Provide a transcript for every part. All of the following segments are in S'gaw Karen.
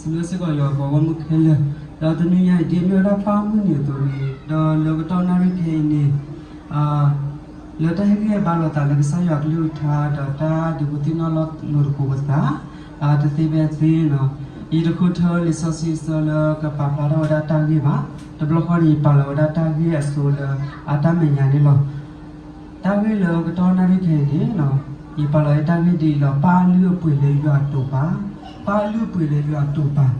စံးဘျုးစ့ၢ်ကီးယွၤပှၤဂီၢ်မုၢ်ခဲလၢာ်, ဒီးတနွံညါအံၤ ဒ်အမ့ၢ်ဝဲဒၣ်ပၢ်မုၢ်နံၤအသိးန့ၣ် ဒီးလၢကတီၢ်နၣ်ရံၣ်ခဲအံၤန့ၣ် လၢတၢ်ဟ့ၣ်ဂံၢ်ဟ့ၣ်ဘါလိာ်သးလၢကစၢ်ယွၤအကလုၢ်ကထါ ဒီးတၢ်ဒုးပူၤသ့ၣ်နီၣ်လိာ်သကိးပသး တသ့ဖဲသ့နီၤ, ယတဃုထၢလံာ်စီဆှံအဆၢလၢကပာ်ဖျါထီၣ်ဝဲဒၣ်တၢ်ဂ့ၢ်ဘၣ်. တဘျီဃီန့ၣ် ယပာ်လီၤဝဲဒၣ်တၢ်ဂ့ၢ်အစိလၢအတၢ်မဲာ်ညါန့ၣ်လီၤ. တၢ်ဂ့ၢ်လၢကတီၢ်နၣ်ရံၣ်ခဲအံၤန့ၣ် ယပာ်လီၤဝဲတၢ်ဂ့ၢ်ဒ်အံၤလီၤ, ပၢ်လုၢ်အပှ့ၤလၢယွၤအတိာ်ပာ်, ပၢ်လုၢ်အပှ့ၤလၢယွၤအတိာ်ပာ်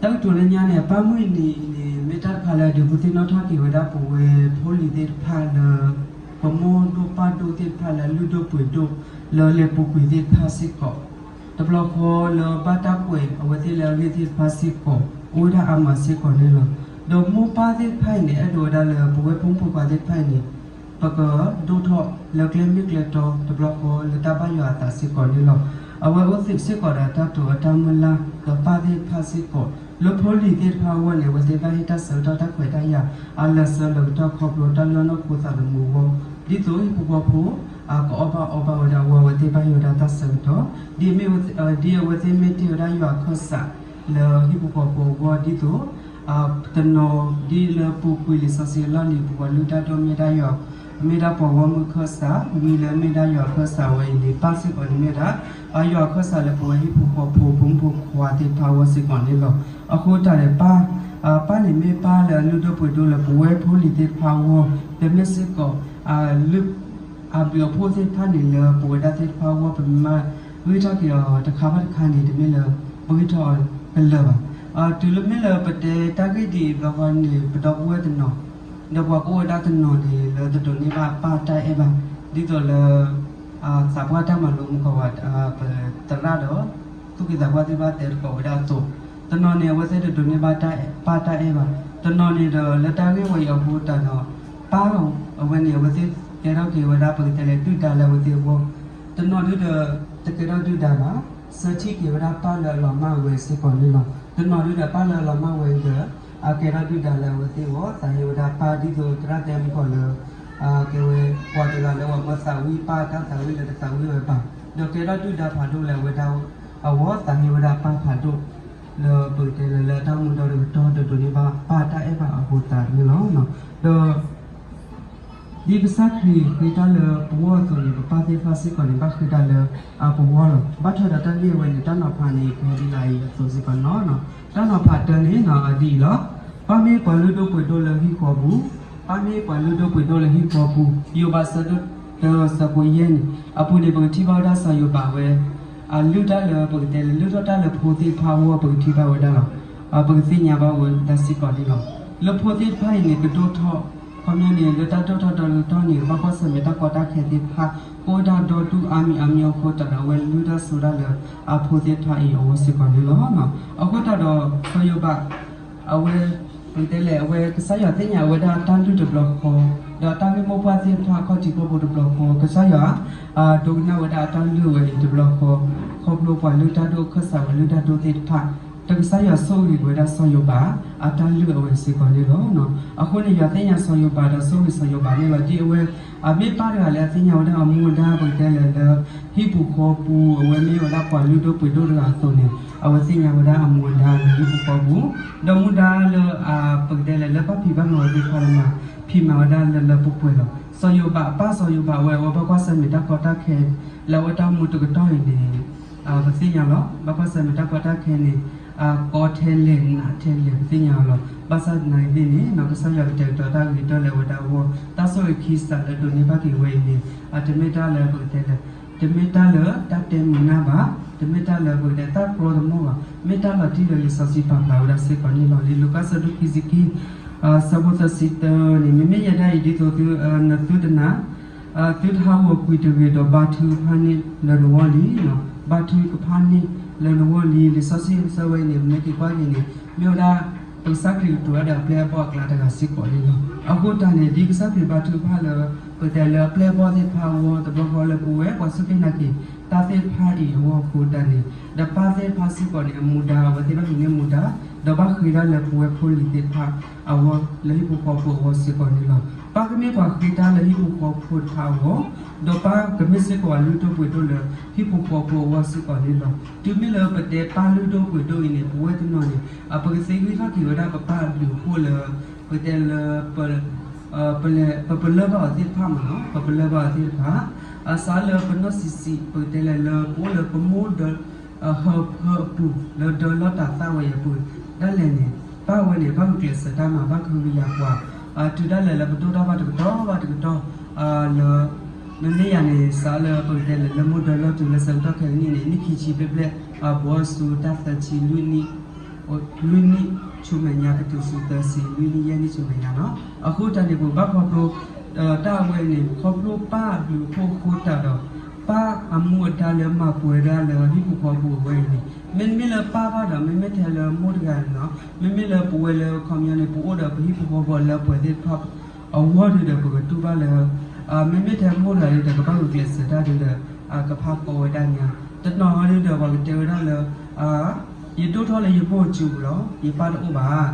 တၢ်ကတိၤလၢညါန့ၣ် ပၢ်မုၢ်နံၤအံၤန့ၣ် မ့ၢ်တၢ်တခါလၢဒုးပူၤသ့ၣ်နီၣ်ထီၣ်က့ၤဝဲဒၣ်ပဝဲဖိလံၤသ့ၣ်တဖၣ်လၢ ပမိၢ်ဒိၣ်ပၢ်ဒိၣ်သ့ၣ်တဖၣ်လၢအလုၢ်ဒိၣ်ပှ့ၤဒိၣ်လၢလ့ၤပူၤကွံာ်သ့ၣ်တဖၣ်စ့ၢ်ကီး, တဘျီဃီလၢဘၣ်တၢ်ကွဲးအဝဲသ့ၣ်လၢအဂ့ၢ်သ့ၣ်တဖၣ်စ့ၢ်ကီး အိၣ်ဝဲဒၣ်အါမးစ့ၢ်ကီးန့ၣ်လီၤ. ဒီးမိၢ်ပၢ်သ့ၣ်တဖၣ်အံၤန့ၣ် အဲၣ်ဒိးဝဲဒၣ်လၢပဝဲဖိမုၣ်ဖိခွါသ့ၣ်တဖၣ်အံၤန့ၣ် ပကဒိၣ်ထီၣ်လၢကျဲမ့ၢ်ကျဲတီ တဘျီဃီလၢတၢ်ဘၣ်ယွၤအသးစ့ၢ်ကီးန့ၣ်လီၤ. အဝဲအိၣ်စ့ၢ်ကီးဒီးတၢ်တိာ်အတၢ်မုၢ်လၢ် ဒီးပၢ်သ့ၣ်တဖၣ်စ့ၢ်ကီး လၢဖိလံၤသ့ၣ်တဖၣ်အဂီၢ်န့ၣ် အဝဲသ့ၣ်ဘၣ်ဟ့ၣ်တၢ်ဆၢကတီၢ်တၢ်ခွဲးတၢ်ယာ် အလၢာ်ဆၢလၢာ်ကတီၢ်ခီဖျိတၢ်လုၢ်အီၣ်နီၢ်ခိသးသမူအဂီၢ် ဒ်သိးဟံၣ်ဖိဃီဖိ ကအီၣ်ဘၣ်အီဘၣ်ဝဲဒၣ်အဂီၢ် အဝဲသ့ၣ်ဘၣ်ဟ့ၣ်ဝဲဒၣ်တၢ်ဆၢကတီၢ် ဒ်မ့ၢ်ဝဲ ဒ်အဝဲသ့ၣ်မ့ၢ်တ့ၢ်ဝဲဒၣ်ယွၤအခၢၣ်စးလၢဟံၣ်ဖိဃီဖိအဂီၢ် ဒ်သိး တနီၤဒ်လၢပူၤကွံာ်လံာ်စီဆှံအလီၢ်လံၤ ပှၤလုၢ်တၢ်ဒိၣ်မ့ၢ်ဒၣ်ယွၤ မ့ၢ်ဒၣ်ပှၤဂီၢ်မုၢ်ခၢၣ်စး ဝံၤလၢမ့ၢ်ဒၣ်ယွၤအခၢၣ်စးဝဲအံၤန့ၣ် ပၢ်စ့ၢ်ကီးန့ၣ်မ့ၢ်ဝဲဒၣ် ယွၤအခၢၣ်စးလၢပဝဲဟံၣ်ဖိဃီဖိ ဖိမုၣ်ဖိခွါသ့ၣ်တဖၣ်အဂီၢ်စ့ၢ်ကီးန့ၣ်လီၤ. အဃိတၢ်န့ၣ် ပၢ် ပၢ်န့ၣ်မ့ၢ်ပၢ်လၢအလုၢ်ဒိၣ်ပှ့ၤဒိၣ်လၢပဝဲဖိလံၤသ့ၣ်တဖၣ်အဂီၢ် ဒီးမ့ၢ်စ့ၢ်ကီး လုၢ် အဘျုးအဖှိၣ်သ့ၣ်တဖၣ်န့ၣ်လၢပဝဲဒၣ်သ့ၣ်တဖၣ်အဂီၢ် ပမ့ၢ်ဂံၢ်ထီၣ်က့ၤအီၤတခါဘၣ်တခါန့ၣ် တမ့ၢ်လၢပဂံၢ်ထီၣ်အီၤကလၢာ်ဘၣ်. တုၤလၢမ့ၢ်လၢပတဲတၢ်ဂ့ၢ်ဒ်အံၤဘျီဃီန့ၣ် ပဒီပုၢ်ဝဲၢ်တနီၤ ဒီးပှၤကအိၣ်ဝဲဒၣ်တနီၤန့ၣ် လၢတဒိးန့ၢ်ဘၣ်ပၢ်တၢ်အဲၣ်ဘၣ် ဒ်သိးလၢ သးပှၢ်တၢ်မၤလိမုၢ်ကီးဝဲ ပသရၣ်ဒီး သူၣ်က့သးပှၢ်သ့ၣ်တဖၣ်တဲသကိးဝဲဒၣ်အသိး, တနီၤန့ၣ် အဝဲသ့ၣ်တဒိးန့ၢ်ဘၣ်ပၢ်တၢ်အဲၣ်ဘၣ်, တနီၤန့ၣ်ဒီးလၢတၢ်ဂ့ၢ်ဝဲအံၤအဃိတၢ်ဒီး ပၢ်အဝဲန့ၣ် အဝဲသ့ၣ်ကဲထီၣ်က့ၤဝဲဒၣ်ပကတဲလၢဒုၣ်ဒါလၢအဝဲသ့ၣ်အဂီၢ်, တနီၤဒုဒီး တကဲထီၣ်ဒုၣ်ဒါဘၣ်, ဆၢထံၣ်က့ၤဝဲဒၣ်ပၢ်လၢအလီၤမၢ်ဝဲစ့ၢ်ကီးန့ၣ်လီၤ. တနီၤဒုဒီးပၢ်လၢအလီၤမၢ်ဝဲဒီး အကဲထီၣ်ဒုၣ်ဒါလၢအဝဲသ့ၣ်အဂီၢ် သးဟ့ဝဲဒၣ်ပၢ်ဒ်သိးသရၣ်တဲမုၢ်ကီးလၢ ကဲဝဲပှၤတဂၤလၢပှၤမၢသးဝံၣ်ပၢ်တၢ်သးဝံၣ်လၢတသးဝံၣ်ဝဲဘၣ်, ဒီးကဲထီၣ်ဒုၣ်ဒါဖးဒိၣ်လၢအဝဲဒၣ်အဂီၢ် သးဟ့ဝဲဒၣ်ပၢ်ဖးဒိၣ် လၢပကတဲလၢ လၢတၢ်မူဒါတကတီၢ် တဒိးန့ၢ်ဘၣ်ပၢ်တၢ်အဲၣ်ဘၣ်အဃိသတးန့ၣ်လီၤ. ဒီး ဒ်ကစၢ်ခရံာ်ဃ့တၢ်လၢပဂီၢ်အသိးန့ၣ် ပပၢ်သ့ၣ်တဖၣ်စ့ၢ်ကီးန့ၣ် ဘၣ်ဃ့တၢ်လၢပဂီၢ်လီၤ. ဘၣ်ထွဲဒီးတၢ်ဂ့ၢ်အဝဲန့ၣ် တၢ်နီၤဖးန့ၣ် ကဟဲဒ်လၢအံၤအသိးစ့ၢ်ကီးန့ၣ်လီၤ. တၢ်နီၤဖးတၢန့ၣ်ဒ်အံၤလီၤ. ပၢ်မ့ၢ်ပှၤလုၢ်ဒိၣ်ပှ့ၤဒိၣ်လၢဟံၣ်ဃီပူၤ, ပၢ်မ့ၢ်ပှၤလုၢ်ဒိၣ်ပှ့ၤဒိၣ်လၢဟံၣ်ဃီပူၤ, ယိၤဘး ဆၢဒိၣ်တၢ ဆၢဖိယဲၢ်န့ၣ် အပူၤန့ၣ် ပကထံၣ်ဘၣ်ဝဲဒၣ်စီၤယိၤဘးဝဲ အလုၢ်တၢ်လၢပကတဲလၢ လုၢ်ထီၣ်တၢ်လၢဖိသ့ၣ်တဖၣ်အဂီၢ် ပကထံၣ်ဘၣ်ဝဲဒၣ်လီၤ. ပကသ့ၣ်ညါဘၣ်ဝဲဒၣ်စ့ၢ်ကီးန့ၣ်လီၤ. လၢဖိသ့ၣ်တဖၣ်အံၤန့ၣ် ကဒိၣ်ထီၣ် ခီပညီန့ၣ် လၢတၢ်ဒိၣ်ထီၣ်ဒီတကတီၢ်န့ၣ် ဘၣ်ကွၢ်ဆၢၣ်မဲာ်တၢ်ကီတၢ်ခဲသ့ၣ်တဖၣ် ကအိၣ်ဝဲဒၣ်ဒီဒူၣ်အါမံၤအါမံၤအဃိတၢ်ဒီး အဝဲလုၢ်တၢ်စိတၢ်လၢအဖိသ့ၣ်တဖၣ်အံၤအဂီၢ်စ့ၢ်ကီးန့ၣ်လီၤ. အဃိတၢ်ဒီး စီၤယိၤဘး အဝဲ ပကတဲလဲၣ် အဝဲကစၢ်ယွၤသ့ၣ်ညါဝဲဒၣ်အတၢ်လုၢ်တဘျီဃီ, ဒီးအတၢ်ဂ့ၢ်မိၢ်ပှၢ်သ့ၣ်တဖၣ်အခီၣ်ထံးခီၣ်ဘိတဘျီဃီ, ကစၢ်ယွၤ ဒိကနၣ်ဝဲဒၣ်အတၢ်လုၢ်ဝဲအံၤတဘျီဃီ, ခီဖျိပှၤလုၢ်တၢ်ဒိၣ်အခၢၣ်စးဝဲလုၢ်တၢ်ဒိၣ်သ့ၣ်တဖၣ်, ဒီးကစၢ်ယွၤဆိၣ်ဂ့ၤဝဲဒၣ်စီၤယိၤဘး အတၢ်လုၢ်အဝဲစ့ၢ်ကီးန့ၣ်လီၤ. အဃိန့ၣ် ယွၤသ့ၣ်ညါစီၤယိၤဘးဒီးဆိၣ်ဂ့ၤစီၤယိၤဘးန့ၣ်လီၤ. ဒ်အဝဲ အမ့ၢ်ပၢ်တဂၤလၢအသ့ၣ်ညါဝဲဒၣ်အမူအဒါ ပကတဲလဲၣ်လၢ ဟံၣ်ပူၤဃီပူၤ အဝဲမ့ၢ်ဝဲဒၣ်ပှၤလုၢ်ဒိၣ်ပှ့ၤဒိၣ်တဂၤအသိးန့ၣ် အဝဲသ့ၣ်ညါဝဲဒၣ်အမူအဒါလၢဟံၣ်ပူၤဃီပူၤ, ဒီးမူဒါလၢ ပကတဲလဲၣ် လၢဘၣ်ဖံးဘၣ်မၤဝဲသ့ၣ်တဖၣ်လၢမၤဖံးမၤဝဲဒၣ်လၢလၢပှဲၤပှဲၤလီၤ. စီၤယိၤဘးအပၢ်စီၤယိၤဘးဝဲ အဝဲဘၣ်ကွၢ်ဆၢၣ်မဲာ်တၢ်ကီတၢ်ခဲ လၢအဝဲတၢ်အိၣ်မူတကတီၢ်အံၤန့ၣ် ပသ့ၣ်ညါလီၤ. ဘၣ်ကွၢ်ဆၢၣ်မဲာ်တၢ်ကီတၢ်ခဲန့ၣ် ကီထဲလဲၣ်နးထဲလဲၣ် ပသ့ၣ်ညါလီၤ. ဘၣ်ဆၣ်သနာ်က့န့ၣ် ကစၢ်ယွၤကတဲာ်ကတီၤတၢ်ဂ့ၤကတၢၢ်လၢအဝဲဒၣ်အဂီၢ်, တၢ်ဆိၣ်ဂ့ၤခံစးလၢဒိးန့ၢ်ဘၣ်က့ၤဝဲအံၤန့ၣ် တမ့ၢ်တၢ်လၢပကတဲလဲၣ်, တမ့ၢ်တၢ်လၢတၢ်တဲမုာ်နၢ်ဘၣ်, တမ့ၢ်တၢ်လၢပကတဲတၢ်ကြီတမီၢ်ဘၣ်, မ့ၢ်တၢ်လီၤတံၢ်လၢလံာ်စီဆှံပာ်ဖျါဝဲဒၣ်စ့ၢ်ကီးန့ၣ်လီၤ. လံာ်လူၤကၣ်ဆၢဒိၣ်ခံဆံခံ ဆၢဖိသၢဆံတၢန့ၣ် မ့မ့ၢ်ယဲဒၣ်အံၤဒ်သိးသု နသုတနာ် သုတဟးဂီၤကွံာ်တဂ့ၤဒီး ဘါထုကဖၣ်န့ၢ်လၢနဂီၢ်လံ, ဘါထုကဖၣ်န့ၢ်လၢနဂီၢ်လံ. လံာ်စီဆှံအဆၢဝဲအံၤန့ၣ် ပမ့ၢ်က့ၤကွၢ်က့ၤန့ၣ် မ့ၢ်ဝဲဒၣ် ပကစၢ်ခရံာ်ကတိၤတၢ်ဒီးအပျဲၢ်အဘီၣ်အကျါတဂၤစ့ၢ်ကီးန့ၣ်လီၤ. အဃိတၢ်န့ၣ် ဒ်ကစၢ်ခရံာ်ဘါထုကဖၣ်လၢ ပကတဲလၢအပျဲၢ်အဘီၣ်သ့ၣ်တဖၣ်အဂီၢ်တဘျီဃီလၢပဝဲပှၤစူၢ်က့ၤနာ်က့ၤ တၢ်သ့ၣ်တဖၣ်အံၤအဂီၢ်အဃိတၢ်န့ၣ် ဒီးပၢ်သ့ၣ်တဖၣ်စ့ၢ်ကီးန့ၣ် အမူဒါ အဝဲသ့ၣ်ဘၣ်မံၤန့ၢ်မူဒါ ဒီးဘၣ်ဃ့ဒၣ်လၢပဝဲဖိလံၤသ့ၣ်တဖၣ်အဂီၢ် လၢဟံၣ်ဖိဃီဖိအဂီၢ်စ့ၢ်ကီးန့ၣ်လီၤ. ပၢ်ကမ့ၢ်ပှၤဃ့တၢ်လၢဟံၣ်ဖိဃီဖိတဖၣ်အဂီၢ်, ဒီးပၢ်ကမ့ၢ်စ့ၢ်ကီးပှၤလုၢ်ဒိၣ်ပှ့ၤဒိၣ်လၢဟံၣ်ဖိဃီဖိအဂီၢ်စ့ၢ်ကီးန့ၣ်လီၤ. တုၤမ့ၢ်လၢပတဲပၢ်လုၢ်ဒိၣ်ပှ့ၤဒိၣ်အံၤန့ၣ် ပဝဲတနီၤန့ၣ် ပကသ့ဂံၢ်ထီၣ်က့ၤဝဲဒၣ်ပပၢ်အဘျုးအဖှိၣ်လၢ ပကတဲလၢ ပ ပလၢဘၣ်အီၤသ့ၣ်တဖၣ်မ့ၢ်နီၤ, ပပလၢဘၣ်အီၤသ့ၣ်တဖၣ်, အစးလၢပနီၢ်ဆံးဆံး ပကတဲလၢ လၢပအိၣ်လၢပမိၢ်ဒီး ဟၢဖၢအပူၤ လၢဒၢလီၢ်တၤသၣ်ဝဲအပူၤ ဒၣ်လဲာ်န့ၣ် ပၢ်ဝဲန့ၣ် ဘၣ်ဂုာ်ကျဲးစၢးတၢ်မၤ ဘၣ်ကဟုကယာ်ပှၤ တုၤဒၣ်လဲာ်လၢပဒိၣ်ထီၣ်ဘၣ်တကတီၢ်ဘၣ်တကတီၢ် လၢ မ့မ့ၢ်ယၤန့ၣ် စးလၢပကတဲလၢ လၢမိၢ်ဒၢလီၢ်တုၤလၢဆၢကတီၢ်ခဲကနံၣ်န့ၣ် နံၣ်ခံဆံဘျဲၣ်ဘျဲၣ် ဘီဆူတၢ်သၢဆံ လွံၢ်နံၣ် လွံၢ်နံၣ်ဆူမဲာ်ညါ ကတုၤဆူသၢဆံ လွံၢ်နံၣ်ယဲၢ်နံၣ်ဆူမဲာ်ညါနီၤ. အဃိတၢ်န့ၣ် ပဘၣ်ခီဖျိ တၢ်အဝဲန့ၣ် ခီဖျိပၢ်အဘျုးအဖှိၣ်အဃိတၢ်ဒီး ပၢ်အမူအဒါလၢမၤပှဲၤဒၣ်လၢဟံၣ်ဖိဃီဖိအဝဲအံၤန့ၣ် မ့တမ့ၢ်လၢပၢ်ဘၣ်ဒီး မ့မ့ၢ်ထဲလၢမိၢ်တဂၤန့ၣ်နီၤ, မ့မ့ၢ်လၢပဝဲလၢခီပညီန့ၣ် ပအိၣ်ဒီးပဟံၣ်ဖိဃီဖိအလၢပှဲၤသ့ၣ်တဖၣ် အဂီၢ်ဒုဒီး ပကတူၢ်ဘၣ်လၢ မ့မ့ၢ်ထဲမိၢ်တဂၤဒုဒီး ကဘၣ်ဂုာ်ကျဲးစၢးတၢ်ဒုဒီး ကဖးကီဝဲဒၣ်ညါ, တနီၤဟီဒုဒီး ပှၤကတဲဝဲဒၣ်လၢ ယဒိၣ်ထီၣ်လၢယမိၢ်အစုပူၤလီၤ, ယပၢ်တအိၣ်ဘၣ်.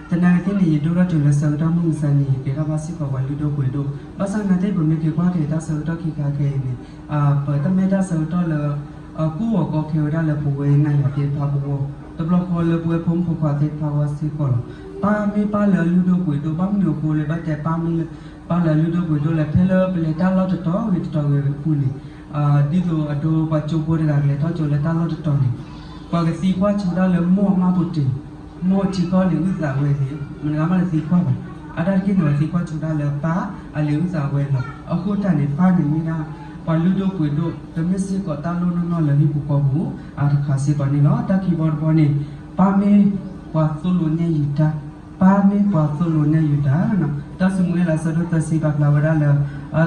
သနာ်က့သ့ၣ်န့ၣ် ယဒိၣ်ထီၣ်တုၤလၢဆၢကတီၢ်မုၢ်မဆါန့ၣ် ယကဲထီၣ်ဘၣ်စ့ၢ်ကီးပှၤလုၢ်ဒိၣ်ပှ့ၤဒိၣ်, ဘၣ်ဆၣ်သနာ်က့ ပမ့ၢ်က့ၤကွၢ်က့ၤတၢ်ဆၢကတီၢ်ခံခါခဲအံၤန့ၣ် ပတၢ်မဲာ်တၢ်ဆၢကတီၢ်လၢ ကူၣ်အီၤကီခဲဝဲဒၣ်လၢပဝဲနၤယၤသ့ၣ်တဖၣ်ပဂီၢ်, တဘျီဃီလၢပဝဲဖိမုၣ်ဖိခွါသ့ၣ်တဖၣ်အဂီၢ်စ့ၢ်ကီးလီၤ. ပၢ်မ့ၢ်ပၢ်လၢအလုၢ်ဒိၣ်ပှ့ၤဒိၣ် ဘၣ်မနုၤအဃိလၢဘၣ်တဲ ပၢ်မ့ၢ်ပၢ်လၢအလုၢ်ဒိၣ်ပှ့ၤဒိၣ်လဲၣ်, ဖဲလၢပလဲၤတၢ်လီၢ်တတီၤဂ့ၤတတီၤဂ့ၤအပူၤန့ၣ် ဒ်သိးအဒိပှၤကၠိဖိတဂၤကလဲၤထီၣ်ကၠိလၢတၢ်လီၢ်တတီၤန့ၣ် ပှၤကသံကွၢ်ဆိဒၣ်လၢမိၢ်အမါပူၤတ့ၢ်, မိၢ်ထံကီၢ်န့ၣ် အုၣ်သးဝဲန့ၣ် မတၤဂၤမးတသံကွၢ်ဘၣ်. အတၢ်တက့ၢ်န့ၣ် ပှၤသံကွၢ်ဆိဒၣ်လၢပၢ်အလဲၤအုၣ်သးဝဲလီၤ. အဃိတၢ်န့ၣ် ပၢ်န့ၣ်မ့ၢ်ဒၣ် ပှၤလုၢ်ဒိၣ်ပှ့ၤဒိၣ် ကမ့ၢ်စ့ၢ်ကီးတၢ်လိၣ်နီၢ်နီၢ်လၢဟံၣ်ပူၤဃီပူၤ အတခါစ့ၢ်ကီးန့ၣ်လီၤ. တၢ်ခံဘီတဘီန့ၣ် ပၢ်မ့ၢ်ပှၤသိၣ်လိနဲၣ်ယုၤတၢ်, ပၢ်မ့ၢ်ပှၤသိၣ်လိနဲၣ်ယုၤတၢ်, တၢ်ဆူမဲာ်ညါလၢအဆၢဒိၣ်သၢဆံ ပာ်ဖျါဝဲဒၣ်လၢ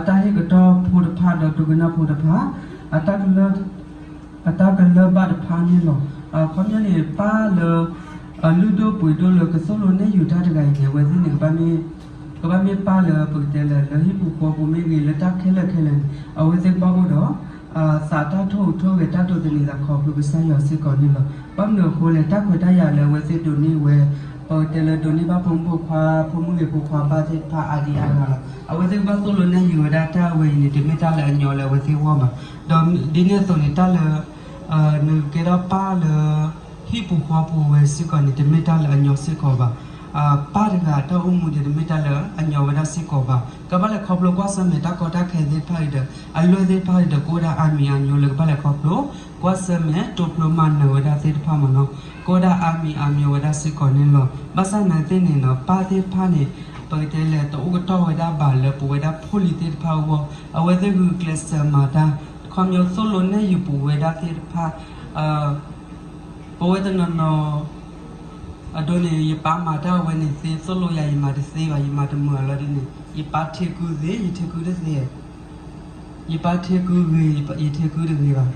တၢ်ဟ့ၣ်ကတီၢ်ဖိတဖၣ်ဒီး ဒိကနၣ်ဖိတဖၣ် အတၢ်ကလၢဘၣ်တဖၣ်န့ၣ်လီၤ. အခီပညီန့ၣ် ပၢ်လၢ အလုၢ်ဒိၣ်ပှ့ၤဒိၣ်လၢကသိၣ်လိနဲၣ်ယုၤတၢ်တဂၤအံၤန့ၣ် အဝဲသ့ၣ်န့ၣ် ကဘၣ်မ့ၢ်ပၢ်လၢပကတဲလၢ လၢဟံၣ်ပူၤဃီပူၤမ့ၢ်ဂ့ၤ လၢတၢ်ခဲလၢာ်ခဲလၢာ်န့ၣ် အဝဲသ့ၣ်ကဘၣ်အိၣ်ဒီး သးတၢ်ထိၣ်ဟူးထိၣ်ဂဲၤ တၢ်ဒိးသန့ၤသးခီဖျိကစၢ်ယွၤစ့ၢ်ကီးန့ၣ်လီၤ. ဘၣ်မနုၤအဃိလဲၣ် တၢ်ခွဲးတၢ်ယာ်လၢအဝဲသ့ၣ်ဒိးန့ၢ်ဝဲ ပကတဲလၢဒိးန့ၢ်ဘၣ်ဖိမုၣ်ဖိခွါ ဖိမုၣ်ဂ့ၤဖိခွါဘၣ်သ့ၣ်တဖၣ်အါဒံအါဂၤလီၤ. အဝဲသ့ၣ်ကဘၣ်သိၣ်လိနဲၣ်ယုၤဝဲဒၣ်တၢ်အဝဲအံၤန့ၣ် တမ့ၢ်တၢ်လၢအညီလၢအဝဲသ့ၣ်အဂီၢ်ဘၣ်. ဒီးဒ်န့ၣ်အသိးန့ၣ် တၢ်လၢ နကကဲထီၣ်ပၢ်လၢ ဟံၣ်ပူၤဃီပူၤဝဲစ့ၢ်ကီးန့ၣ် တမ့ၢ်တၢ်လၢအညီစ့ၢ်ကီးဘၣ်. ပၢ်တဂၤအတၢ်အိၣ်မူန့ၣ် တမ့ၢ်တၢ်လၢအညီဝဲဒၣ်စ့ၢ်ကီးဘၣ်. ကဘၣ်လဲၤခီဖျိကွၢ်ဆၢၣ်မဲာ်တၢ်ကီတၢ်ခဲသ့ၣ်တဖၣ်အံၤဒီး အလွဲၢ်သ့ၣ်တဖၣ်အံၤဒီး ကအိၣ်ဝဲဒၣ်အါမံၤအါမျိၤလၢကဘၣ်လဲၤခီဖျိ ကွၢ်ဆၢၣ်မဲာ် တိဖျိမၤနၢၤဝဲဒၣ်သ့ၣ်တဖၣ်မ့ၢ်နီၤ, ကအိၣ်ဝဲဒၣ်အါမံၤအါမျိၤဝဲဒၣ်စ့ၢ်ကီးန့ၣ်လီၤ. ဘၣ်ဆၣ်သနာ်က့သ့ၣ်န့ၣ်နီၤ ပၢ်သ့ၣ်တဖၣ်န့ၣ် ပကတဲလဲၣ် တအိၣ်ကတီၢ်ဝဲဒၣ်ဘၣ်လၢပဝဲဒၣ်ဖိလံၤသ့ၣ်တဖၣ်အဂီၢ်, အဝဲသ့ၣ်ဂုာ်ကျဲးစၢးမၤတၢ် ခီပညီသိၣ်လိနဲၣ်ယုၤပဝဲဒၣ်သ့ၣ်တဖၣ် ပဝဲတနီၤနီၤ အဒိန့ၣ် ယပၢ်မၤတၢ်ဝဲန့ၣ်သ့ သိၣ်လိယၤ ယမၤတသ့ဘၣ်, ယမၤတမုာ်အလီၢ်ဒ်န့ၣ် ယပၢ်ထံကုသ့ ယထံကုတသ့, ယပၢ်ထံကုဂ့ၤ ယထံကုတဂ့ၤဘၣ်,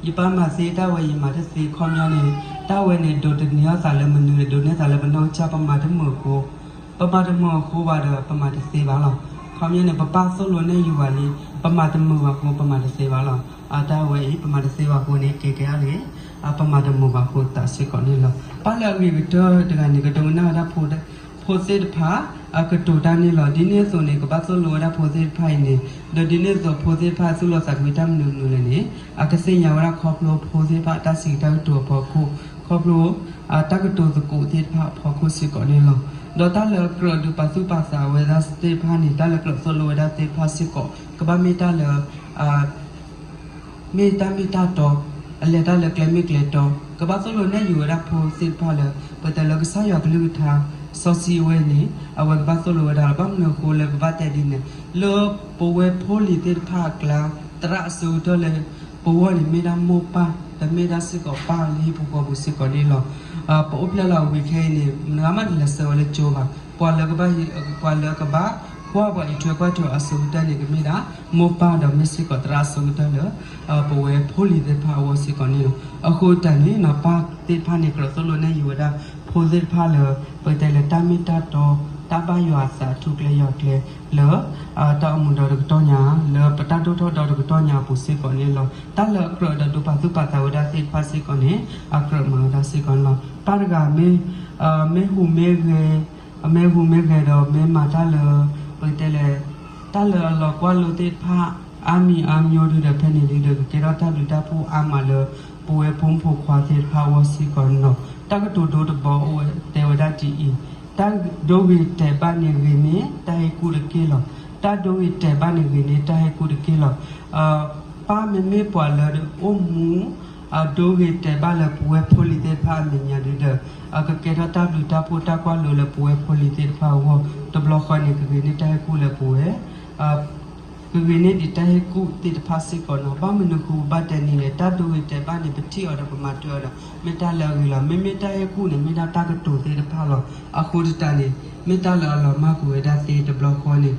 ယပၢ်မၤသ့တၢ်ဝဲ ယမၤတသ့ ခီပညီန့ၣ် တၢ်ဝဲန့ၣ် ဒိးသန့ၤအသးလၢမနုၤလဲၣ် ဒိးန့ၢ်သးလၢပနီၢ်ကစၢ် ပမၤတမုာ်အဃိ ပမၤတမုာ်အဃိဘၣ်ဒီး ပမၤတသ့ဘၣ်လီၤ. ခီပညီန့ၣ် ပပၢ်သိၣ်လိနဲၣ်ယုၤဘၣ်လံ ပမၤတမုာ်ဘၣ်အဃိ ပမၤတသ့ဘၣ်လီၤ. အတၢ်ဝဲအံၤ ပမၤတသ့ဘၣ်အဃိန့ၣ် ကဲကဲဒၣ်လံ ပမၤတမုာ်ဘၣ်အဃိသးစ့ၢ်ကီးန့ၣ်လီၤ. ပၢ်လၢအဂ့ၤကတၢၢ်တဂၤန့ၣ် ကဒိကနၣ်ဝဲဒၣ် ဖိသ့ၣ်တဖၣ် အကတိၤတၢ်န့ၣ်လီၤ. ဒ်န့ၣ်အသိးန့ၣ် ကဘၣ်သိၣ်လိဝဲဒၣ်ဖိသ့ၣ်တဖၣ်အံၤန့ၣ် ဒီးဒ်န့ၣ်အသိးဖိသ့ၣ်တဖၣ်သူၣ်လီၤသးကွံတၢ်မနုၤမနုၤလဲၣ်န့ၣ် အကသ့ၣ်ညါဝဲဒၣ်ခီဖျိဖိသ့ၣ်တဖၣ်အတၢ်စံးတၢ်ကတိၤအဖီခိၣ် ခီဖျိ တၢ်ကတိၤသကိးသ့ၣ်တဖၣ်အဖီခိၣ်စ့ၢ်ကီးန့ၣ်လီၤ. ဒီးတၢ်လၢကြၢးဒုးပာ်သူၣ်ပာ်သးဝဲဒၣ်သ့ၣ်တဖၣ်န့ၣ် တၢ်လၢကြၢးသိၣ်လိဝဲဒၣ်သ့ၣ်တဖၣ်စ့ၢ်ကီး ကဘၣ်မ့ၢ်တၢ်လၢ မ့ၢ်တၢ်မ့ၢ်တၢ်တီ အလဲၤတၢ်လၢကျဲမ့ၢ်ကျဲတီ ကဘၣ်သိၣ်လိနဲၣ်ယုၤဝဲဒၣ်ဖိသ့ၣ်တဖၣ်လၢ ပတဲလၢကစၢ်ယွၤကလုၢ်ကထါ စီဆှံအဝဲန့ၣ် အဝဲကဘၣ်သိၣ်လိဝဲဒၣ်လီၤ. ဘၣ်မနုၤအဃိလၢကဘၣ်တဲဒ်န့ၣ် လၢပဝဲဖိလံၤသ့ၣ်တဖၣ်အကျါ သရၣ်အဆိကတၢၢ်လၢ ပဂီၢ်န့ၣ် မ့ၢ်ဒၣ်မိၢ်ပၢ် တမ့ၢ်ဒၣ်စ့ၢ်ကီးပၢ်လၢဟံၣ်ဖိဃီပူၤစ့ၢ်ကီးန့ၣ်လီၤ. ပအိၣ်ဖျဲၣ်လီၤဝံၤခဲအံၤန့ၣ် မတၤဂၤမးလဲၤဆှၢဝဲလၢကၠိဘၣ်. ပှၤလၢကဘၣ် ပှၤလၢကဘၣ်ကွၢ်ပှၤအံးထွဲကွၢ်ထွဲအဆိကတၢၢ်န့ၣ် ကမ့ၢ်ဒၣ် မိၢ်ပၢ်ဒီးမ့ၢ်စ့ၢ်ကီးသရၣ်အဆိကတၢၢ်လၢ ပဝဲဖိလံၤသ့ၣ်တဖၣ်အဂီၢ်စ့ၢ်ကီးန့ၣ်လီၤ. အဃိတၢ်န့ၣ် ပၢ်သ့ၣ်တဖၣ်န့ၣ် ကြၢးသိၣ်လိနဲၣ်ယုၤဝဲဒၣ် ဖိသ့ၣ်တဖၣ်လၢ ပတဲလၢတၢ်မ့ၢ်တၢ်တီ တၢ်ဘၣ်ယွၤအသးထူကျဲယွၤကျဲ လၢ တၢ်အိၣ်မူဒီတကတီၢ်ညါ လၢပတၢ်ဒိၣ်ထီၣ်ဒီတကတီၢ်ညါအပူၤစ့ၢ်ကီးန့ၣ်လီၤ. တၢ်လၢအကြၢးဒီးဒုးပာ်သူၣ်ပာ်သးဝဲဒၣ်သ့ၣ်တဖၣ်စ့ၢ်ကီးန့ၣ် အကြၢးမၤဝဲဒၣ်စ့ၢ်ကီးန့ၣ်လီၤ. ပၢ်တဂၤမ့ၢ် မ့ၢ်ဟူးမ့ၢ်ဂဲၤ မ့ၢ်ဟူးမ့ၢ်ဂဲၤဒီးမ့ၢ်မၤတၢ်လၢ ပတဲလၢ တၢ်လၢအလီၤကွၢ်လိသ့ၣ်တဖၣ် အါမံၤအါမံၤဒုဒီး ဖဲန့ၣ်ဒုဒီး ကကဲထီၣ်တၢ်ဘျုးတၢ်ဖှိၣ်အါမးလၢ ပဝဲဖိမုၣ်ဖိခွါသ့ၣ်တဖၣ်အဂီၢ်စ့ၢ်ကီးန့ၣ်လီၤ. တၢ်ကတိၤဒိတဘီအိၣ်ဝဲတဲဝဲဒၣ်ဒ်အံၤ, တၢ်ဒိဂ့ၤတဲာ်ဘၣ်န့ၣ်ဂ့ၤန့ၢ်တၢ်ဟ့ၣ်ကူၣ်တက့ၢ်လီၤ. တၢ်ဒိဂ့ၤတဲာ်ဘၣ်န့ၣ်ဂ့ၤန့ၢ်တၢ်ဟ့ၣ်ကူၣ်တက့ၢ်လီၤ. ပၢ်မ့မ့ၢ်ပှၤလၢအိၣ်မူ အဒိဂ့ၤတဲာ်ဘၣ်လၢပဝဲဖိလံၤသ့ၣ်တဖၣ်အမဲာ်ညါဒုဒီး အကကဲထီၣ်တၢ်ဘျုးတၢ်ဖှိၣ်တၢ်ကွၢ်လိလၢပဝဲဖိလံၤသ့ၣ်တဖၣ်အဂီၢ်, တဘျီဃီန့ၣ် ကဂ့ၤန့ၢ်တၢ်ဟ့ၣ်ကူၣ်လၢပဝဲ ကဂ့ၤန့ၢ်ဒံးတၢ်ဟ့ၣ်ကူၣ်သ့ၣ်တဖၣ်စ့ၢ်ကီးန့ၣ်လီၤ. ဘၣ်မနုၤဃိပဘၣ်တဲန့ၣ်လဲၣ်, တၢ်ဒိဂ့ၤတဲာ်ဘၣ်န့ၣ် ပထံၣ်အီၤဒီးပမၤတၢ်အီၤဒီး မ့ၢ်တၢ်လၢအဂ့ၤလီၤ. မ့မ့ၢ်တၢ်ဟ့ၣ်ကူၣ်န့ၣ် မ့ၢ်ဒၣ်တၢ်ကတိၤသ့ၣ်တဖၣ်လီၤ. အဃိသတးန့ၣ် မ့ၢ်တၢ်လၢအလီၤမၢ်ကွံာ်ဝဲဒၣ်သ့တဘျီဃီန့ၣ်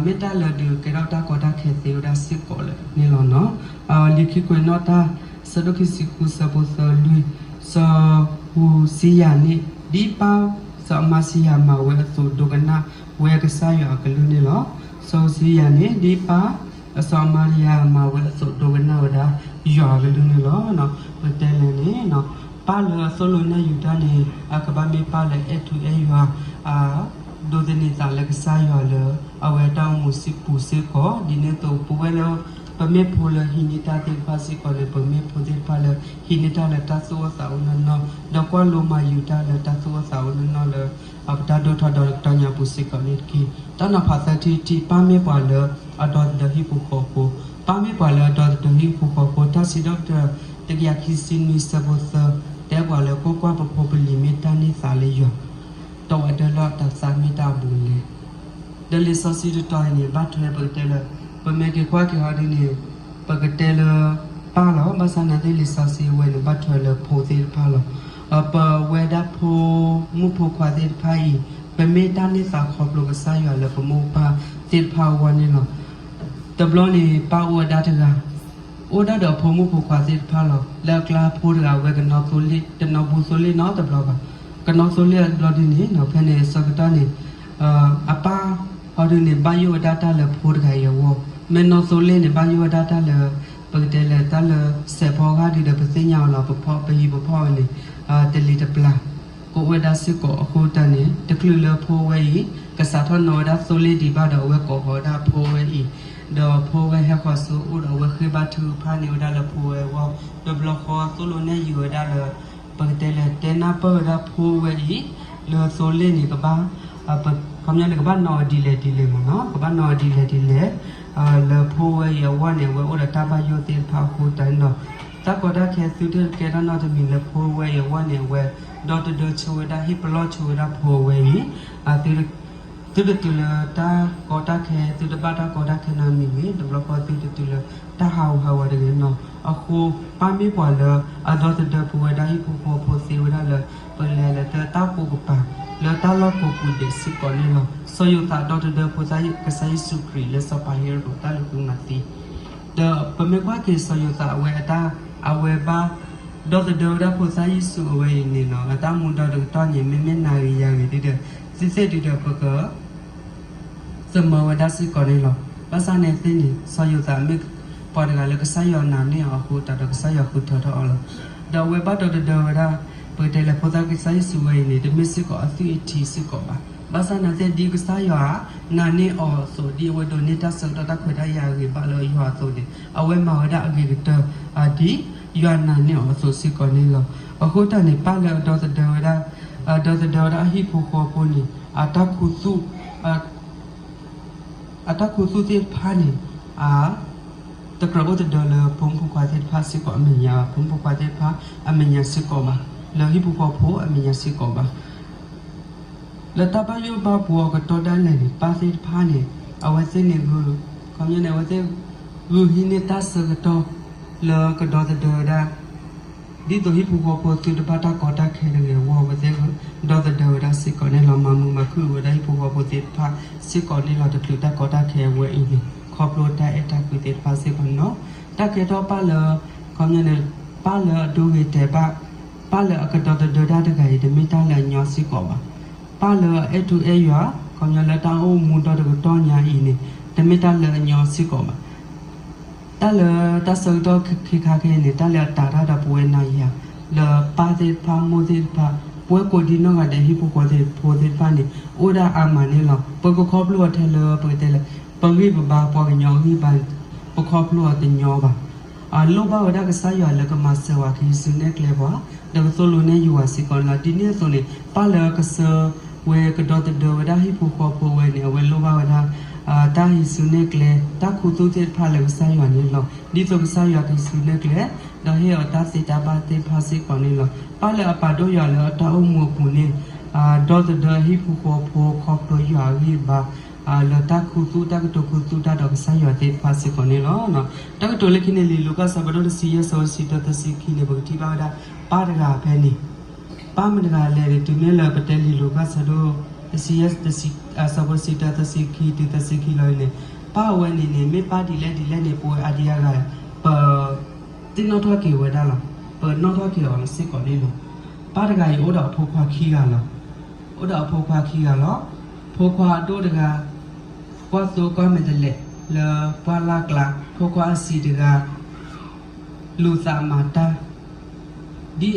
မ့ၢ်တၢ်လၢဒုးကဲထီၣ်တၢ်ကီတၢ်ခဲသ့ဝဲဒၣ်စ့ၢ်ကီးလၢန့ၣ်လီၤနီၤ. လံာ်ခံကွဲးနီၣ်တၢ် ဆၢဒိၣ်ခံဆံဃု ဆၢဖိသၢလွံၢ်, စီၤဧူစံယၤန့ၣ် ဒ်ပၢ်စီၤအမါစံယၤမၤဝဲအသိး ဒိကနၣ်ဝဲကစၢ်ယွၤအကလုၢ်န့ၣ်လီၤ. စီၤဧူစံယၤန့ၣ် ဒ်ပၢ်စီၤအမါစံယၤမၤဝဲအသိး ဒိကနၣ်ဝဲဒၣ်ယွၤအကလုၢ်န့ၣ်လီၤ. ပတဲလဲၣ်န့ၣ် ပၢ်လၢသိၣ်လိနဲၣ်ယူၤတၢ်န့ၣ် အကဘၣ်မ့ၢ်ပၢ်လၢအဲၣ်ထူအဲၣ်ယွၤ ဒိးသန့ၤသးလၢကစၢ်ယွၤလၢ အဝဲတၢ်အိၣ်မူစံပူၤစ့ၢ်ကီး, ဒ်န့ၣ်အသိး ပဝဲလၢ ပမ့ၢ်ဖိလၢဟံးန့ၢ်တၢ်သ့ၣ်တဖၣ်စ့ၢ်ကီးန့ၣ် ပမ့ၢ်ဖိသ့ၣ်တဖၣ်လၢ ဟံးန့ၢ်တၢ်လၢတၢ်သူၣ်အိၣ်သးအိၣ်နီၢ်နီၢ်, ဒီးကွၢ်လိမၤယူၤတၢ်လၢတၢ်သူၣ်အိၣ်သးအိၣ်နီၢ်နီၢ်လၢ ပတၢ်ဒိၣ်ထီၣ်ဒီးတကတီၢ်ညါပူၤစ့ၢ်ကီးန့ၣ်တက့ၢ်. တၢ်နီၤဖးသၢထံၣ်တထံၣ်, ပၢ်မ့ၢ်ပှၤလၢအဒီသဒၢဟံၣ်ဖိဃီဖိ, ပၢ်မ့ၢ်ပှၤလၢအဒီသဒၢဟံၣ်ဖိဃီဖိ, တၢ်စံးထီၣ်ပတြၢၤ တကယၤခံဆံနွံ ဆၢဖိသၢ, တဲပှၤလၢ ကိးကွၢ်ပဖိပလံၤမ့ၢ်တၢ်န့ၢ်သါလၢယွၤ တဝးဒၢလၢတၢ်သးမ့ၢ်တၢ်အဘူးအလဲ. ဒီးလံာ်စီဆှံတတီၤအံၤန့ၣ် ဘၣ်ထွဲပကတဲလၢ ပမ့ၢ်က့ၤကွၢ်က့ၤဟီဒုန့ၣ် ပကတဲလၢပၢ်လီၤ. ဘၣ်ဆၣ်နာ်သ့ၣ်လံာ်စီဆှံအဝဲန့ၣ် ဘၣ်ထွဲလၢဖိသ့ၣ်တဖၣ်လီၤ. ပဝဲဒၣ်ဖိမုၣ်ဖိခွါသ့ၣ်တဖၣ်အံၤ ပမ့ၢ်တၢ်န့ၢ်သါခီဖျိကစၢ်ယွၤလၢပမိၢ်ပၢ်သ့ၣ်တဖၣ်အဂီၢ်န့ၣ်လီၤ. တဘျီန့ၣ် ပၢ်အိၣ်ဝဲဒၣ်တဂၤ အိၣ်ဒၣ်ဒီးဖိမုၣ်ဖိခွါသ့ၣ်တဖၣ်လီၤ. လၢအကျါဖိတဂၤဝဲ ကနီသိလ့ၣ် တနီဘူသိလ့ၣ်နီတဘျီဘၣ်. ကနီသိလ့ၣ်အဘျီဒုန့ၣ် ဖဲန့ၣ်အဆၢကတီၢ်န့ၣ် အပၢ်ဟီဒုန့ၣ် ဘၣ်ယိၣ်ဝဲဒၣ်တၢ်လၢဖိတဂၤအံၤအဂီၢ်, မ့ၢ်နီသိလ့ၣ်န့ၣ် ဘၣ်ယိၣ်ဝဲဒၣ်တၢ်လၢ ပကတဲလၢတၢ်လၢစဲးဖီဂၢ်ဒုဒီး ပသ့ၣ်ညါအီၤလီၤ. ပဖီ ပဟံၣ်ပဖီအီၤန့ၣ် တလံၤတပျၢ် ကအိၣ်ဝဲဒၣ်စ့ၢ်ကီး. အဃိတၢ်န့ၣ် တချုးလၢဖိဝဲအံၤ ကစးထီၣ်နီၣ်ဝဲဒၣ်သိလ့ၣ်ဒံးဘၣ်ဒီး အဝဲကိးဃီၤဝဲဒၣ်ဖိဝဲအံၤ, ဒီးဖိဝဲဟဲဃီၤဆူအအိၣ်ဒီး အဝဲဃ့ဘါထုကဖၣ်န့ၢ်ဝဲဒၣ်လၢဖိဝဲအဂီၢ်, တဘျီဃီသိၣ်လိနဲၣ်ယုၤဝဲဒၣ်လၢ ပကတဲလၢ တဲနၢ်ပၢၢ်ဝဲဒၣ်ဖိဝဲအံၤ လၢသိလ့ၣ်န့ၣ် ကဘၣ် ခီပညီန့ၣ် ကဘၣ်နီၣ်အီၤဒ်လဲၣ်ဒ်လဲၣ်မ့ၢ်နီၤ, ကဘၣ်နီၣ်အီၤဒ်လဲၣ်ဒ်လဲၣ် လၢဖိဝဲအံၤအဂီၢ်န့ၣ် အဝဲအိၣ်ဒီးတၢ်ဘၣ်ယိၣ်သ့ၣ်တဖၣ်အဃိတၢ်န့ၣ်လီၤ. တၢ်ကီတၢ်ခဲသုတကဲထီၣ်နီတမံၤလၢဖိဝဲအံၤအဂီၢ်န့ၣ် အဝဲဒီတဒၢဆိဝဲဒၣ် ဟ့ၣ်ပလီၢ်ဆိဝဲဒၣ်ဖိဝဲအံၤ, သုတတုၤလၢတၢ်ကီတၢ်ခဲ သုတဘၣ်တၢ်ကီတၢ်ခဲနီတမံၤဂ့ၤ, တဘျီဃီသုတတုၤလၢတၢ်ဟးဂူာ်ဟးဂီၤတဂ့ၤနီၤ. အဃိ ပၢ်မ့ၢ်ပှၤလၢအဒီသဒၢပဝဲဒၣ်ဟံၣ်ဖိဃီဖိသ့ဝဲဒၣ်လၢ ပလဲၤလၢတၢ်ကိးကပၤ လၢတၢ်လီၢ်ကိးပူၤဒဲးစ့ၢ်ကီးန့ၣ်လီၤ. စီၤယိၤသးဒီသဒၢဖိသၣ်ကစၢ်ယ့ၣ်ၡူးခရံာ်လၢစီၤပၤဟ့ရိာ်တၢ်လုၢ်သုးမၤသံ ဒီးပမ့ၢ်ကွၢ်က့ၤစီၤယိၤသးအဝဲအတၢ် အဝဲဘၣ်ဒီသဒၢဝဲဒၣ်ဖိသၣ်ယ့ၣ်ၡူးအဝဲအံၤန့ၣ်နီၤ, အတၢ်မူဒီတကတီၢ်န့ၣ် မ့မ့ၢ်နၤဂ့ၤယၤဂ့ၤဒ်ဒီး သ့ၣ်သ့ၣ်ဒ်ဒီးပက သမၢဝဲဒၣ်စ့ၢ်ကီးန့ၣ်လီၤ. ဘၣ်ဆၣ်န့ၣ်သ့ၣ်န့ၣ် စီၤယိၤသးမ့ၢ်ပှၤတဂၤလၢကစၢ်ယွၤနာ်န့ၢ်အီၤအဃိ တၢ်ဒီးကစၢ်ယွၤဃုထၢထီၣ်အီၤလီၤ. ဒီးအဝဲဘၣ်ဒီသဒၢဝဲဒၣ် ပကတဲလၢဖိသၣ်ကစၢ်ယ့ၣ်ၡူးဝဲအံၤန့ၣ် တမ့ၢ်စ့ၢ်ကီးအသွံၣ်အထံစ့ၢ်ကီးဘၣ်. ဘၣ်ဆၣ်န့ၣ်သ့ၣ် ဒ်ကစၢ်ယွၤနာ်န့ၢ်အီၤအသိး ဒ်အဝဲဒိးန့ၢ်တၢ်ဆၢကတီၢ်တၢ်ခွဲးတၢ်ယာ်အဂ့ၤဘၣ်လၢယွၤအသိးန့ၣ် အဝဲမၤဝဲဒၣ်အဂ့ၤကတၢၢ် ဒ်ယွၤနာ်န့ၢ်အီၤအသိးစ့ၢ်ကီးန့ၣ်လီၤ. အဃိတၢ်န့ၣ် ပၢ်လၢအဒီသဒၢဝဲဒၣ် အဒီသဒၢဝဲဒၣ်အဟံၣ်ဖိဃီဖိန့ၣ် အတၢ်ခူသူၣ် အတၢ်ခူသူၣ်သ့ၣ်တဖၣ်န့ၣ် အတကြၢးအိၣ်သဒၢလၢဖိမုၣ်ဖိခွါသ့ၣ်တဖၣ်စ့ၢ်ကီးအမဲာ်ညါဘၣ်, ဖိမုၣ်ဖိခွါသ့ၣ်တဖၣ်အမဲာ်ညါစ့ၢ်ကီးဘၣ်, လၢဟံၣ်ဖိဃီဖိအမဲာ်ညါစ့ၢ်ကီးဘၣ်. လၢတၢ်ဘၣ်ယိၣ်ဘၣ်ဘှီအကတီၢ်ဒၣ်လဲာ်န့ၣ် ပၢ်သ့ၣ်တဖၣ်န့ၣ် အဝဲသ့ၣ်န့ၣ် ခီပညီန့ၣ် အဝဲသ့ၣ် ဂုာ်ဟံးန့ၢ်တၢ်ဆၢကတီၢ် လၢကဒီသဒၢဝဲဒၣ် ဒ်သိးဟံၣ်ဖိဃီဖိသုတဘၣ်တၢ်ကီတၢ်ခဲတဂ့ၤအဂီၢ် အဝဲသ့ၣ်ဒီသဒၢဝဲဒၣ်စ့ၢ်ကီးန့ၣ်လီၤ. မၤမုာ်မၤခုၣ်ဝဲဒၣ်ဟံၣ်ဖိဃီဖိသ့ၣ်တဖၣ်စ့ၢ်ကီးန့ၣ်လီၤ. တချုးတၢ်ကီတၢ်ခဲအဝဲအံၤန့ၣ် ခီဖျိတၢ်အဲၣ်တၢ်ကွံသ့ၣ်တဖၣ်စ့ၢ်ကီးန့ၣ်လီၤ. တၢ်ကဲထီၣ်ပၢ်လၢ ခီပညီန့ၣ် ပၢ်လၢအဒိဂ့ၤတဲာ်ဘၣ် ပၢ်လၢအကဒီသဒၢတၢ်တဂၤအံၤ တမ့ၢ်တၢ်လၢအညီစ့ၢ်ကီးဘၣ်. ပၢ်လၢအအဲၣ်ထူအဲၣ်ယွၤ ခီပညီလၢတၢ်အိၣ်မူဒီတကတီၢ်ညါအံၤန့ၣ် တမ့ၢ်တၢ်လၢအညီစ့ၢ်ကီးဘၣ်. တၢ်လၢတၢ်ဆၢကတီၢ်ခဲခါခဲအံၤန့ၣ် တၢ်လၢအတၤတၢ်ဒီးပဝဲနၤယၤ လၢပၢ်သ့ၣ်တဖၣ်မိၢ်သ့ၣ်တဖၣ် ပဝဲကိးဒံနီၢ်ဂၤဒဲးဟံၣ်ဖိဃီဖိသ့ၣ်တဖၣ်န့ၣ် အိၣ်ဒၣ်အါမးန့ၣ်လီၤ. ပကခီဖျိအီၤထဲလၢပကတဲလၢ ပဂံၢ်ပဘါပှၤကညီအဂံၢ်ဘါ ပခီဖျိအီၤတညီဘၣ်. လိၣ်ဘၣ်ဝဲဒၣ်ကစၢ်ယွၤလၢကမၤစၢၤဝဲ ကဟံးစုနဲၣ်ကျဲပှၤ ဒီးကသိၣ်လိနဲၣ်ယုာ်ဝဲစ့ၢ်ကီးန့ၣ်လီၤ. ဒ်န့ၣ်အသိးန့ၣ် ပၢ်လၢကဆှၢဝဲကဒီသဒၢဝဲဒၣ်ဟံၣ်ဖိဃီဖိဝဲန့ၣ် အဝဲလိၣ်ဘၣ်ဝဲဒၣ် တၢ်ဟံးစုနဲၣ်ကျဲ တၢ်ခူသူၣ်သ့ၣ်တဖၣ်လၢကစၢ်ယွၤန့ၣ်လီၤ. ဒ်သိးကစၢ်ယွၤကဟံးစုနဲၣ်ကျဲ ဒီးဟ့ၣ်အီၤတၢ်သ့တၢ်ဘၣ်သ့ၣ်တဖၣ်စ့ၢ်ကီးန့ၣ်လီၤ. ပၢ်လၢအပာ်ဒိၣ်ယွၤလၢအတၢ်အိၣ်မူအပူၤန့ၣ် ဒီသဒၢဟံၣ်ဖိဃီဖိခီဖျိယွၤအဂံၢ်ဘါ လၢတၢ်ခူသူၣ်တၢ်ကတိၤခူသူၣ်တၢ်ဒီးကစၢ်ယွၤသ့ၣ်တဖၣ်စ့ၢ်ကီးန့ၣ်လီၤ. တၢ်ကတိၤလၢခံန့ၣ် လံာ်လူၤကၣ်အဆၢဒိၣ်တဆံယဲၢ် အဆၢဖိတဆံတၢ တဆံခံန့ၣ် ပကထံၣ်ဘၣ်ဝဲဒၣ် ပၢ်တဂၤဖဲန့ၣ် ပၢ်မတၤတဂၤလဲၣ်န့ၣ် တုၤမ့ၢ်လၢပတဲလံာ်လူၤကၣ်အဆၢဒိၣ်တဆံယဲၢ် အဆၢဖိတဆံတၢ တဆံခံတုၤတဆံခံလီၤန့ၣ် ပၢ်အဝဲန့ၣ်န့ၣ် မ့ၢ်ပၢ်ဒ်လဲၣ်ဒ်လဲၣ်န့ၣ် ပဝဲအါဒံအါဂၤ ပသ့ၣ်နီၣ်ထီၣ်က့ၤဝဲဒၣ်လီၤ. ပနီၣ်ထီၣ်က့ၤအီၤလီၤစ့ၢ်ကီးန့ၣ်လီၤ. ပၢ်တဂၤအံၤအိၣ်ဒီးအဖိခွါခံဂၤလီၤ. အိၣ်ဒီးအဖိခွါခံဂၤလီၤ. ဖိခွါအဒိၣ်တဂၤ ကွၢ်သိကွၢ်မဲာ်တဲးလဲးလၢပှၢ်လၢ်ကျါ, ဖိခွါအဆံးတဂၤ လူၤသးမၤတၢ် ဒ်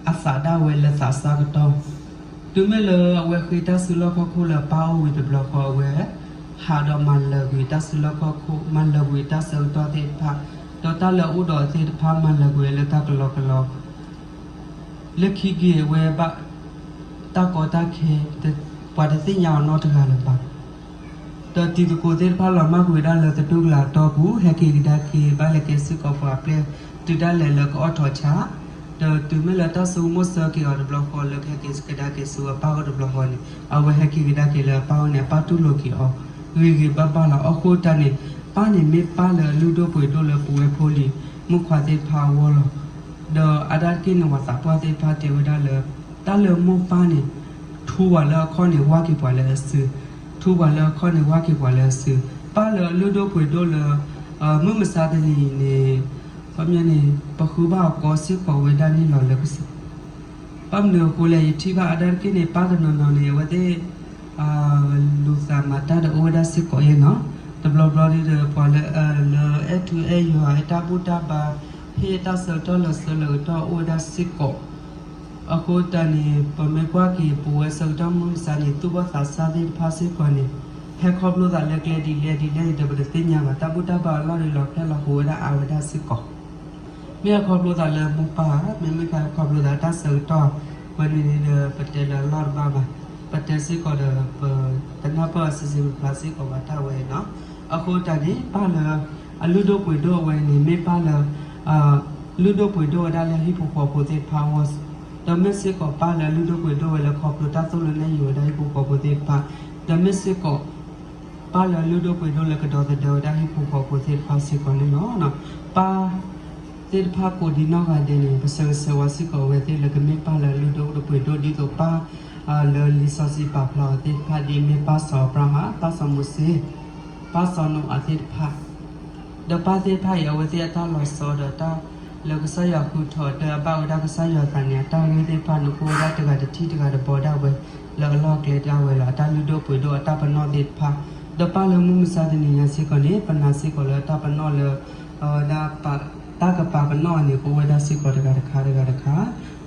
အသးဒၣ်ဝဲလၢသးစၢ်ကတီၢ်. တုၤမ့ၢ်လၢအဝဲဃ့တၢ်စုလီၢ်ခီၣ်ခိၣ်လၢအပၢ်အိၣ်ဝံၤတဘျီဃီ အဝဲဟးဒီးမၤလၢာ်ကွံာ်တၢ်စုလီၢ်ခီၣ်ခိၣ်, မၤလၢာ်ကွံာ်တၢ်ဆၢကတီၢ်သ့ၣ်တဖၣ်, ဒီးတၢ်လၢအအိၣ်ဒီးအီၤသ့ၣ်တဖၣ် မၤလၢာ်ကွံာ်လၢတၢ်ကလီကလီ လၢခံက့ၤအဝဲဘၣ်တၢ်ကီတၢ်ခဲ ပှၤတသ့ၣ်ညါအီၤနီတဂၤလၢၤဘၣ်. ဒီးတံၤသကိးသ့ၣ်တဖၣ်လီၤမၢ်ကွံာ်ဝဲဒၣ်လၢသတူၢ်ကလာ်အတီၢ်ပူၤ ဟဲက့ၤကဒါက့ၤ ဘၣ်လဲၤကဲစ့ၢ်ကီးပှၤအပျဲၢ်တုၤဒၣ်လဲာ်လၢကအီၣ်ထိးဆါ, ဒီးတုၤမ့ၢ်လၢတၢ်ဆိကမိၣ်ဆၢက့ၤအီၤတဘျီဃီလၢကဟဲက့ၤကဒါက့ၤဆူအပၢ်အိၣ်တဘျီဃီန့ၣ် အဝဲဟဲက့ၤကဒါက့ၤလၢအပၢ်အိၣ်န့ၣ် အပၢ်တူၢ်လိာ်က့ၤအီၤ ဂ့ၤဂ့ၤဘၣ်ဘၣ်လီၤ. အဃိတၢ်န့ၣ် ပၢ်န့ၣ်မ့ၢ်ပၢ်လၢအလုၢ်ဒိၣ်ပှ့ၤဒိၣ်လၢပဝဲဖိလံၤ မုၣ်ခွါသ့ၣ်တဖၣ်အဂီၢ်လီၤ. ဒီးအါဒၣ်တက့ၢ်န့ၣ် ပှၤသးပှၢ်သ့ၣ်တဖၣ်တဲဝဲဒၣ်လၢ တၢ်လၢမိၢ်ပၢ်န့ၣ် ထူပှၤလၢအခီၣ်န့ၣ် ဝါက့ၤပှၤလၢအစု, ထူပှၤလၢအခီၣ်န့ၣ် ဝါက့ၤပှၤလၢအစု, ပၢ်လၢအလုၢ်ဒိၣ်ပှ့ၤဒိၣ်လၢ မုၢ်မဆါတနံၤအံၤန့ၣ် ခီပညီန့ၣ် ပဃုဘၣ်အီၤကီစ့ၢ်ကီးဝဲဒၣ်န့ၣ်လီၤလၢကစၢ် ဘၣ်မနုၤအဃိလဲၣ် ယထံၣ်ဘၣ်အါဒၣ်တက့ၢ်န့ၣ် ပၢ်တနီၤနီၤန့ၣ် အဝဲသ့ၣ် လူၤသးမၤတၢ်ဒီးအိၣ်ဝဲဒၣ်စ့ၢ်ကီးအံၤနီၤ, တဘျီဘျီဒီး ပှၤလၢ လၢအဲၣ်ထူအဲၣ်ယွၤ အဲၣ်တၢ်ဘူၣ်တၢ်ဘါ ဟ့ၣ်တၢ်ဆၢကတီၢ်လၢဆၢလၢကတီၢ်အိၣ်ဝဲဒၣ်စ့ၢ်ကီး အဃိတၢ်န့ၣ် ပမ့ၢ်ကွၢ်က့ၤ ပဝဲဆၢကတီၢ်မုၢ်မဆါန့ၣ် သူၣ်ဘီၣ်သးစၢ်သ့ၣ်တဖၣ်စ့ၢ်ကီးန့ၣ် ဟဲခီဖျိသးလၢကျဲဒ်လဲၣ်ဒ်လဲၣ်န့ၣ်ဒီး ပတသ့ၣ်ညါဘၣ်, တၢ်ဘူၣ်တၢ်ဘါအလီၢ်န့ၣ် လီၤဖျဲၣ်လီၤဟိဝဲဒၣ်အါဝဲဒၣ်စ့ၢ်ကီး, မ့ၢ်အခီဖျိသးလၢမိၢ်ပၢ်ဧါ, မ့မ့ၢ်ခါခီဖျိသးတၢ်ဆၢကတီၢ် ဝဲန့ၣ်ဒီး ပတဲလၢအလီၢ်တဘၣ်ဘၣ်, ပတဲစ့ၢ်ကီးဒီး ပတနၢ်ပၢၢ်အီၤစံးစံးဖျါဖျါစ့ၢ်ကီးဘၣ်တၢ်ဝဲနီၤ, အဃိတၢ်န့ၣ် ပၢ်လၢ အလုၢ်ဒိၣ်ပှ့ၤဒိၣ်အဝဲန့ၣ် မ့ၢ်ပၢ်လၢ လုၢ်ဒိၣ်ပှ့ၤဒိၣ်ဝဲဒၣ်လၢဟံၣ်ဖိဃီဖိသ့ၣ်တဖၣ်အဂီၢ်, ဒီးမ့ၢ်စ့ၢ်ကီးပၢ်လၢအလုၢ်ဒိၣ်ပှ့ၤဒိၣ်ဝဲလၢခီဖျိတၢ်သိၣ်လိနဲၣ်ယုာ်ဝဲဒၣ်ဟံၣ်ဖိဃီဖိသ့ၣ်တဖၣ်, ဒီးမ့ၢ်စ့ၢ်ကီး ပၢ်လၢအလုၢ်ဒိၣ်ပှ့ၤဒိၣ်လၢကဒီသဒၢဝဲဒၣ်ဟံၣ်ဖိဃီဖိသ့ၣ်တဖၣ်စ့ၢ်ကီးန့ၣ်လီၤ. ပၢ်သ့ၣ်တဖၣ်ကိးဒံနီၢ်ဂၤဒဲးန့ၣ် ပဆၢဂ့ၤဆၢဝါစ့ၢ်ကီးအဝဲသ့ၣ်လၢကမ့ၢ်ပၢ်လၢအလုၢ်ဒိၣ်ပှ့ၤဒိၣ် ဒ်သိးပၢ် လၢလံာ်စီဆှံပာ်ဖျါအီၤသ့ၣ်တဖၣ် ဒ်အမ့ၢ်ပၢ်စီၤအၤဘြၤဟၣ်, ပၢ်စီၤမိၤၡ့, ပၢ်စီၤနိအၤသ့ၣ်တဖၣ် ဒီးပၢ်သ့ၣ်တဖၣ်အံၤ အဝဲသ့ၣ်အတၢ်လီၤဆီဒီးတၢ်လၢကစၢ်ယွၤဃုထၢအီၤ တၢ်ဘၣ်ဝဲဒၣ်ကစၢ်ယွၤအသးန့ၣ် အတၢ်ဂ့ၢ်သ့ၣ်တဖၣ်န့ၣ် ကအိၣ်ဝဲဒၣ်တဂၤတထံၣ်တဂၤတဘီဒၣ်ဝဲ လၢအလီၢ်အကျဲဒၣ်ဝဲလီၤ. အတၢ်လုၢ်ဒိၣ်ပှ့ၤဒိၣ်အတၢ်ပနီၣ်သ့ၣ်တဖၣ် ဒီးပၢ်လၢမုၢ်မဆါတနံၤညါစ့ၢ်ကီးန့ၣ် ပနာ်စ့ၢ်ကီးလၢတၢ်ပနီၣ်လၢ အဝဲဒၣ် တၢ်ကပာ်ပနီၣ်အီၤန့ၣ် ကအိၣ်ဝဲဒၣ်စ့ၢ်ကီးတဂၤတခါတဂၤတခါ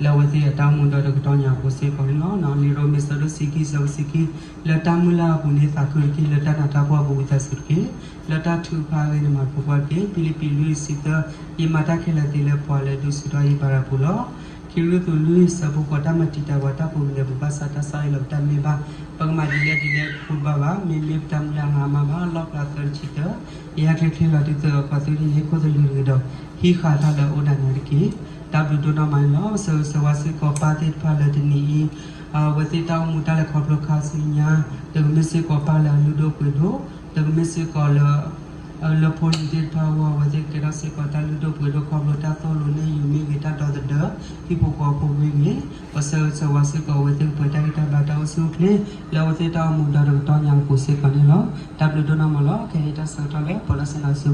လၢအဝဲသ့ၣ်အတၢ်အိၣ်မူဒီတကတီၢ်ညါအပူၤစ့ၢ်ကီးန့ၣ်လီၤ. လံာ်ရိမ့ၤဆၢဒိၣ်တဆံခံ အဆၢဖိတဆံခံ, လၢတၢ်မုၢ်လၢ်အပူၤန့ၣ်သးခုတက့ၢ်, လၢတၢ်နးတၢ်ဖှီၣ်အပူၤဝံသးစူၤတက့ၢ်, လၢတၢ်ထုကဖၣ်အဂ့ၢ်န့ၣ်မၤသကိးတက့ၢ်. ဖံလံးပံးလွံၢ်ဆံသၢ, ယမၤတၢ်ခဲလၢာ်သ့လၢပှၤလၢအဒုးဆူၣ်ထီၣ်ယဘါရၤပူၤလီၤ. ခံကရံၣ်သူးလွံၢ်ဆၢဖိဃိး, တၢ်မၤတံာ်တာ်ပှၤတၢ်ပူၤမုၢ်ဒဲးပူၤဘၣ်ဆၣ် တၢ်ဆါအံၤလီၤပတၢ်မ့ၢ်ဘၣ်. ပကမၤဒ်လဲၣ်ဒ်လဲၣ်ဃူတဘၣ်ဘၣ်, မ့မ့ၢ်ပတၢ်မုၢ်လၢ်ဟါမၢ်ဘၣ်. လီၣ်ဖျါသၢတဆံတၢ, ယဟဲချ့ချ့လီၤဒ်သိးပှၤသုတဟံးန့ၢ်ခိၣ်သလုးတဂ့ၤဒီး ဟံးဃာ်တၢ်လၢအအိၣ်ဒၣ်နၤတက့ၢ်. တၢ်ဘျုးဒိၣ်နီၢ်မးန့ၣ်လီၤ. ပဆၢဂ့ၤဆၢဝါစ့ၢ်ကီးပၢ်သ့ၣ်တဖၣ်လၢတနံၤအံၤ အဝဲသ့ၣ်တၢ်အိၣ်မူတၢ်လဲၤခီဖျိခါဆူညါ, တကမ့ၢ်စ့ၢ်ကီးပၢ်လၢအလုၢ်ဒိၣ်ပှ့ၤဒိၣ်, တကမ့ၢ်စ့ၢ်ကီးလၢ လၢဖိလံၤသ့ၣ်တဖၣ်အဂီၢ် အဝဲသ့ၣ်ကဲထီၣ်စ့ၢ်ကီးတၢ်လုၢ်ဒိၣ်ပှ့ၤဒိၣ်ခီဖျိတၢ်သိၣ်လိနဲၣ်ယုာ်မ့ၢ်ဂ့ၤ တၢ်ဒီသဒၢဟံၣ်ဖိဃီဖိမ့ၢ်ဂ့ၤ, ပဆၢဂ့ၤဆၢဝါစ့ၢ်ကီးအဝဲသ့ၣ်ကပှဲၤတၢ်ဂံၢ်တၢ်ဘါတၢ်အိၣ်ဆူၣ်အိၣ်ချ့ လၢအဝဲသ့ၣ်တၢ်အိၣ်မူဒီတကတီၢ်ညါအပူၤစ့ၢ်ကီးန့ၣ်လီၤ. တၢ်ဘျုးဒိၣ်နီၢ်မးလီၤ. ခဲအံၤတၢ်ဆၢကတီၢ်လၢပှၤလီၢ်ဆၢနၤဆူ